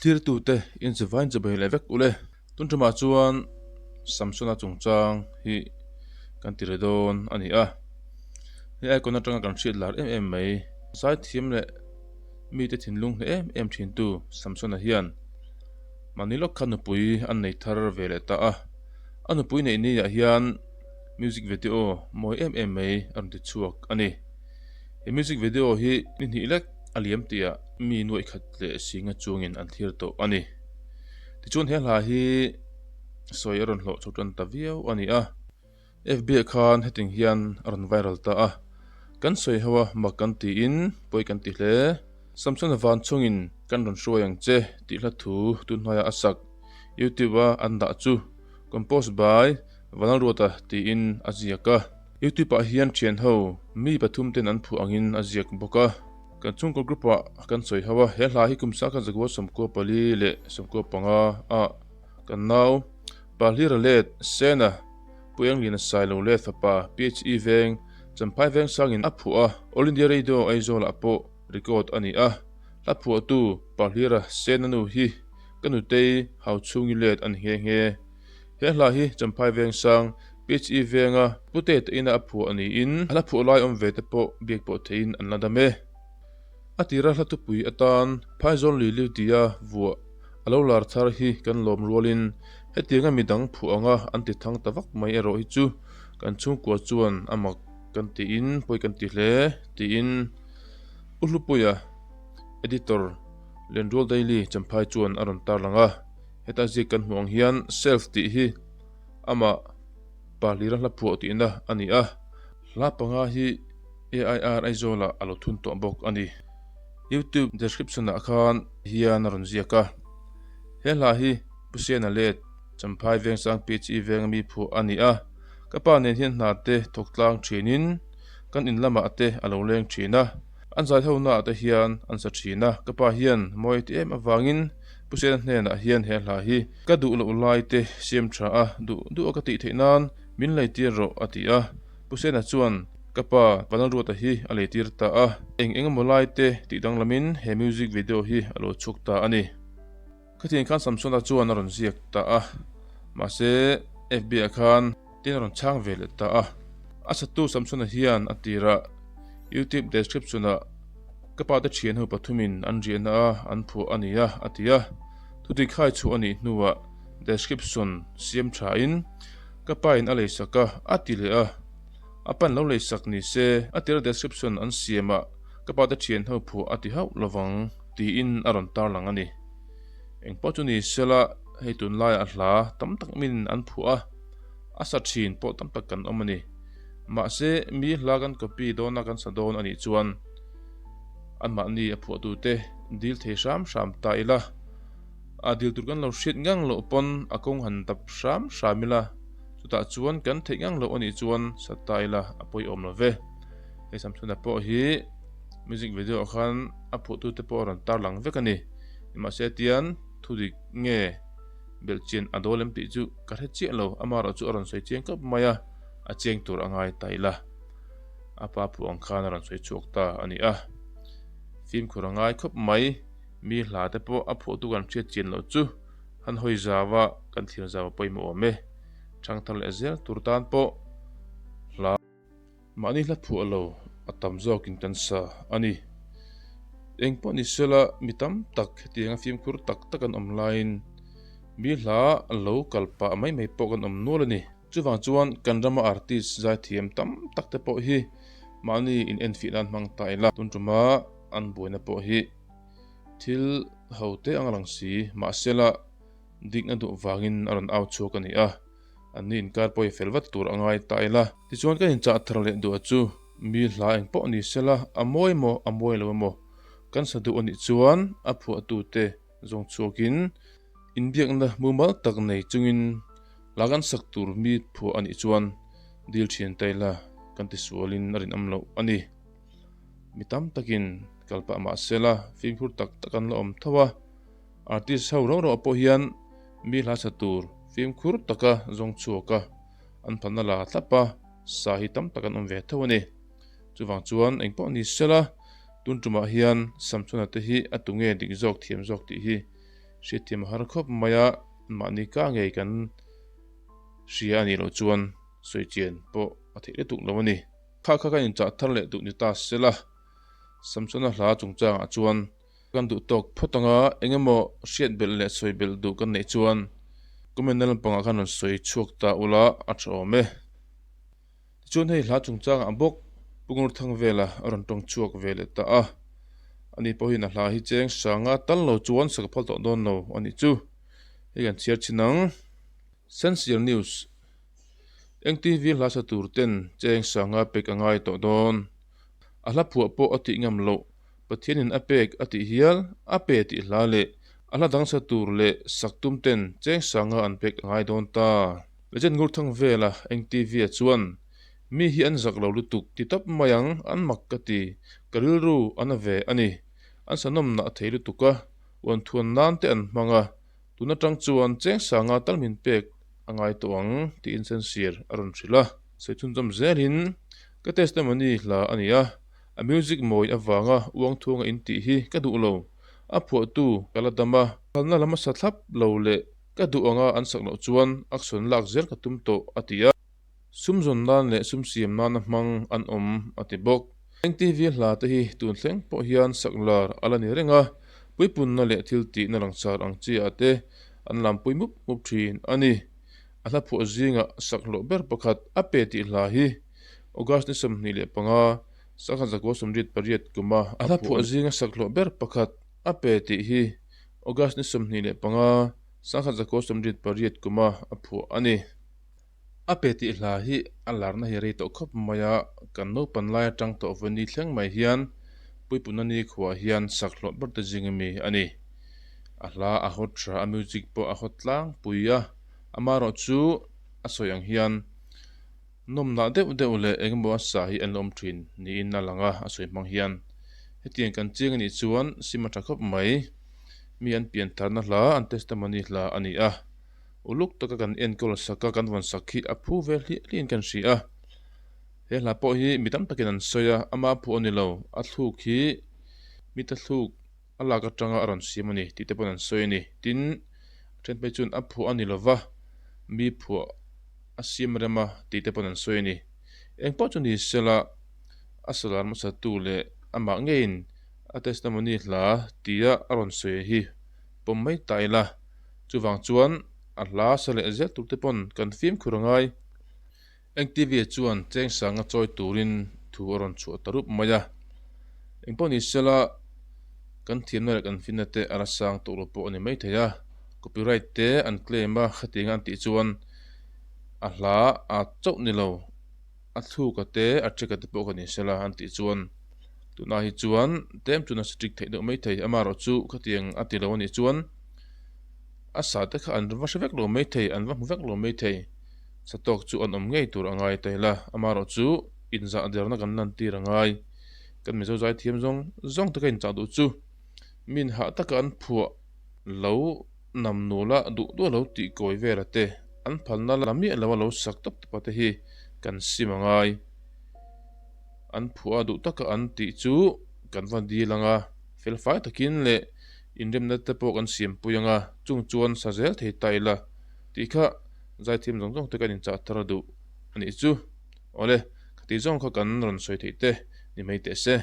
Thlirtute inchivain chibai leh vek ule. Tun ṭumah chuan Samsona chungchang hi kan ti re dawn a ni a. Hei icon aṭanga kan hriat lar em em mai. Zaithiam leh mite thinlung hle em em ṭhintu Samsona hian mahni lawk kha nupui an nei thar ve leh ta a. A nupui neih niah hian music video mawi em em mai a rawn ti chhuak a ni. He music video hi ni hnih lek a liam tihah mi nuaih khat leh singa chungin an thlir tawh a ni. Tichuan he hla hi sawi a rawn hlawh chho tan ta viau a ni a, FB ah khan heting hian a rawn viral ta a, kan sawi ho a mak kan tiin pawi kan ti hle. Samsona van chungin kan rawn hruai ang che tih hla thu tunhnuaiah a sak YouTube a an dah chu Compose by Vanlalruata tiin a ziak a. YouTube ah hian thian ho mi pathum ten an phuah angin a ziak bawk a. Kan chhungkaw group ah kan sawi ho a, he hla hi kum sangkhat zakua 94 leh 95 ah kan nau Pahlira let Sena Pu Englina Sailo let fapa PHE Veng Champhai Veng sangin a phuah a, All India Radio Aizawl ah pawh record a ni a. Hla phuahtu Pahlira Sena nu hi ka nutei Hauchhungi let a ni nghe nghe. He hla hi Champhai Vengsang, PHE Venga Pute te ina a phuah niin a hla phuah lai awm ve te pawh biak pawh theihin an la dam e. A tira hla thupui atan Phaizawl lui liu tia vuah a lo lar thar hi kan lawm rualin hetianga midang phuah anga an ti thang ta vak mai erawh hi chu kan chhungkua chuan a mak kan tiin pawi kan ti hle tiin Pu Hlupuia, Editor, Lenrual Daily Champhai chuan a rawn tarlang a. Heta ziak kan hmuh ang hian self tih hi amah pa hlira hla phuah tihna a ni a, hla panga hi AIR Aizawlah a lo thun tawh bawk a ni. YouTube description ah khan hian a rawn ziak a, he hla hi Pu Sena let Champhai Vengsang PHE venga mi phuah a ni a, ka pa nen hian hna te thawk tlang thinin kan in lamah te a lo leng thin a, an zai ho naah te hian an sa thin a, ka pa hian mawi ti em avangin Pu Sena hnenah hian he hla hi ka duh loh lai te siam tha a, duh duh a ka tih theih nan min lei tir rawh a ti a, Pu Sena chuan ka pa Vanlalruata hi a lei tir ta a, eng eng emaw lai te tih danglamin he music video hi a lo chhuak ta a ni. Khatiang khan Samsona chuan a rawn ziak ta a, mahse FB ah khan tin a rawn chhang ve leh ta a. A satu Samsona hian a tirah YouTube description ah ka pa te thian ho pathumin an riahna a an phuah a ni a a ti a. Thudik khai chhuah a nih hnuah description siam thain ka pa in a leisak a a ti leh a. A pan lo leisak ni se a tira description an siamah ka pa te thian ho phuah a ti hauh lovang tiin a rawn tarlang a ni. Eng pawh chu ni sela hei tunlaiah hla tam tak min an phuah a, a sa thin pawh tam tak kan awm a ni. Mahse mi hla kan copy dawna kan sa dawn a nih chuan anmahni a phuahtute dil thei hram hram ta ila, a dil tur kan lo hriat ngang loh pawn a kawng han dap hram hram ila, chutah chuan kan theih ngang loh a nih chuan sa ta ila a pawihawm lo ve. Hei Samsona pawh hi music video ah khan a phuahtute pawh a rawn tarlang vek a ni. Nimahse tian thu dik nge belhchian a dawl em tih chu ka hre chiah lo, amaherawh chu a rawn sawi chiang khawp mai a, a chiang tur a ngai ta ila. A pa phuh ang khan a rawn sawi chhuak ta a ni a. Fimkhur a ngai khawp mai, mi hla te pawh a phuahtu kan hriat chian loh chu han hawi zau a, kan thlir zau a pawimawh awm e. Thangthar leh zel tur tan pawh hla. Mahni hla phuah lo a tam zawkin kan sa a ni. Eng pawh ni sela mi tam tak hetianga fimkhur tak tak an awm laiin mi hla lo kal pah mai mai pawh kan awm nual a ni. Chuvang chuan kan rama artist zaithiam tam tak te pawh hi mahni in enfiah nan hmang ta ila. Tun tuma an buaina pawh hi thil ho te ang a lang si mahsela dikna duh vangin a rawn au chhuak a ni a. An ni inkar pawh i fel vat tur a ngai ta ila. Tichuan kan inchah thar leh duh a chu mi hla eng pawh ni sela a mawi emaw a mawi lo emaw kan sa duh a nih chuan a phuahtute zawng chhuakin inbiakna mumal tak nei chungin hla kan sak tur mi phuah a nih chuan dil thian ta ila kan tisualin a rinawm loh a ni. Mi tam takin kal pah mah sela fimkhur tak tak an la awm tho a. Artist ho rauh rauh pawh hian mi hla sa tur fimkhur taka zawng chhuak a, an phalna la thlap a, sa hi tam tak an awm ve tho a ni. Chuvang chuan eng pawh ni sela, tun tumah hian Samsona te hi a tu nge dik zawk thiam zawk tih hi Hriatthiam a har khawp mai a, mahni ka ngei kan hria a nih loh chuan sawi chian pawh a theih lutuk lo a ni. Kha kha kan inchah thar leh duh ni ta se la, Samsona hla chungchangah chuan kan duh tawk phawt anga eng emaw hriat belh leh sawi belh duh kan neih chuan comment na lampangah khan rawn sawi chhuak ta ula a tha awm e. Tichuan hei hla chungchangah bawk Pu Ngurthang vela a rawn tawng chhuak ve leh ta a, ani pawhin a hla hi cheng sanga tal lo chuan sak a phal tawh dawn lo a nih chu. Hei kan chhiar chin ang. Sensial News, Eng TV hla sa tur ten cheng sanga pek a ngai tawh dawn. A hla phuah pawh a tih ngam loh, Pathianin a pek a tih hial, a pe tih hla leh a hla dang sa tur leh sak tum ten cheng sanga an pek a ngai dawn ta. Legend Ngurthang vela eng TV-a chuan, Mi hi an zak lo lutuk ti tawp mai ang, an mak ka ti, ka rilru a na ve a ni. An sanawmna a thei lutuk a, uanthuan nan te an hmang a, tun atang chuan cheng sanga tal min pek a ngai tawh ang tiin sensir a rawn hrilh a. Sawi chhunzawm zelin, Ka testimony hla a ni a, a music mawi avanga uangthuanga in tih hi ka duh lo, a phuahtu ka la dam a, phalna lam a sa thlap lo leh Ka duh anga an sak loh chuan action lak zel ka tum tawh, a ti a. Sum zawn nan leh sum siam nana hmang an awm, a ti bawk. NTV hla te hi tun thleng pawh hian sak lar a la ni reng a, puipunna leh thil tihna langsar ang chi ah te an lampui mup mup thin a ni. A hla phuah zingah sak hlawh ber pakhat a pe tih hla hi August ni 25, 1988 kuma a hla phuah zinga sak hlawh ber pakhat a pe tih hi August ni 25, 1988 kuma a phuah a ni. A pe tih hla hi a larna hi rei tawh khawp mai a, kan naupan lai atang tawh vawi thleng mai hian Puipunna nikhuaah hian sak hlawh ber te zing ami a ni. A hla a hawt tha, a music pawh a hawt tlangpui a, amaherawh chu a sawi ang hian nawmnah deuh deuh leh engemaw a sa hi an la awm thin niin a lang a, a sawi hmang hian. Hetiang kan chiang a nih chuan sim a tha khawp mai. Mi an pian tharna hla, an testimony hla a ni a. Uluk taka kan enkawl sak a, kan vawn sak hi a phu ve hliah hliahin kan hria a. He hla pawh hi mi tam takin an sawi a, ama phuah a ni lo, a thluk hi mita thluk a lak atanga a rawn siam a ni tih te pawn an sawi a ni. Tin, a then phei chuan a phuah a ni lo va, mi phuah a siam rem a tih te pawn an sawi a ni. Eng pawh chu ni sela, a salar hmasatu leh amah ngeiin a testimony hla tia a rawn sawi hi pawm mai ta ila. Chuvang chuan a hla sa leh zel tur te pawn kan fimkhur a ngai. Engtv chuan cheng sanga chawi turin thu a rawn chhuah ta rup mai a. Engpawh ni sela kan thiamna leh kan finna te a la sang tawh lo pawh a ni maithei a. Copyright te an claim a, khatianga an tih chuan a hla a chauh ni lo, a thluka te a track-a te pawh ka ni sela an tih chuan tunah hi chuan tlem chuan a strict theih deuh maithei. Amaherawhchu khatiang a ti lo a nih chuan a sa te kha an va hre vek lo maithei, an va hmu vek lo maithei. Sa tawk chu an awm ngei tur a ngai ta ila, amaherawhchu inzah derna kan lantir a ngai. Kan Mizo zaithiam zawng zawng te ka inchah duh chu min hah taka an phuah lo nam nula duh duh a lo tih kawi vela te, an phalna la miah lo a lo sak tawp tawp a te hi kan sim a ngai. An phuah a duh taka an tih chu kan va dil ang a, felfai takin leh inremna te pawh kan siampui ang a, chung chuan sa zel thei ta ila tih kha zaithiam zawng zawng te kan inchah thar a duh a nih chu. Awle, khati zawng kha kan rawn sawi theih te ni mai teh se.